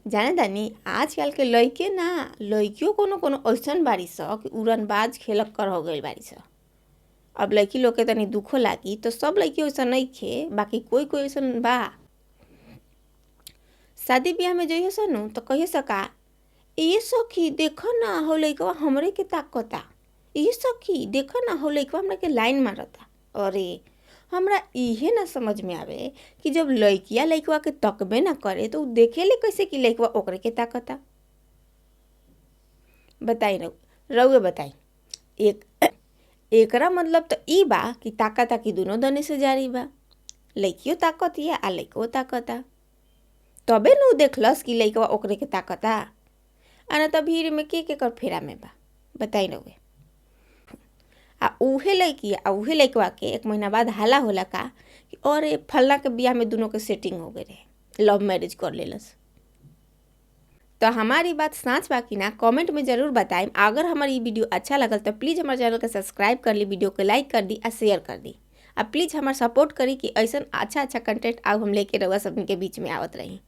जाने तानी आजकल के लइके ना लइकियो कोनो कोनो ऐसन बारी स कि उड़नबाज खेलक्कर हो गइल बारी स। अब लइकी लोग के तनी दुखो लागी तो सब लइकी ओइसन नइखे, बाकी कोई कोई ऐसन बा। शादी बियाह में जइहो स नु त कहियो स का, ए सखी देख ना हौ लइकवा हमरे के ताकता, ए सखी देख ना हौ लइकवा हमरा के लाइन मारता। अरे हमरा इहे ना समझ में आवे कि जब लइकिया लइकवा के तकबे ना करे तो उ देखेले कैसे कि लइकवा ओकरे के ताकता। बताई रउए बताई, एक एकरा मतलब त ई बा कि ताका ताकी दुनो दने से जारी बा, लइकियो ताकतिया आ लइकवो ताकता, तबे न उ देखलस कि लइकवा ओकरे के ताकता। आ ना त भीड़ में के केकर फेरा में बा, बताई रउए। आ उहे लइकी आ उहे लइकवा के एक महीना बाद हाला होला का कि अरे फल्ला के बियाह में दुनो के सेटिंग हो गई रहे, लव मैरिज कर लेलस। तो हमारी बात साँच बा कि ना कमेंट में ज़रूर बताएम। अगर हमारी वीडियो अच्छा लगल तो प्लीज़ हमारे चैनल के सब्सक्राइब कर ली, वीडियो के लाइक कर दी आ शेयर कर दी आ प्लीज़ हमार सपोर्ट करी कि ऐसा अच्छा अच्छा कंटेंट आउ हम लेके रउआ सबन के बीच में आवत रही।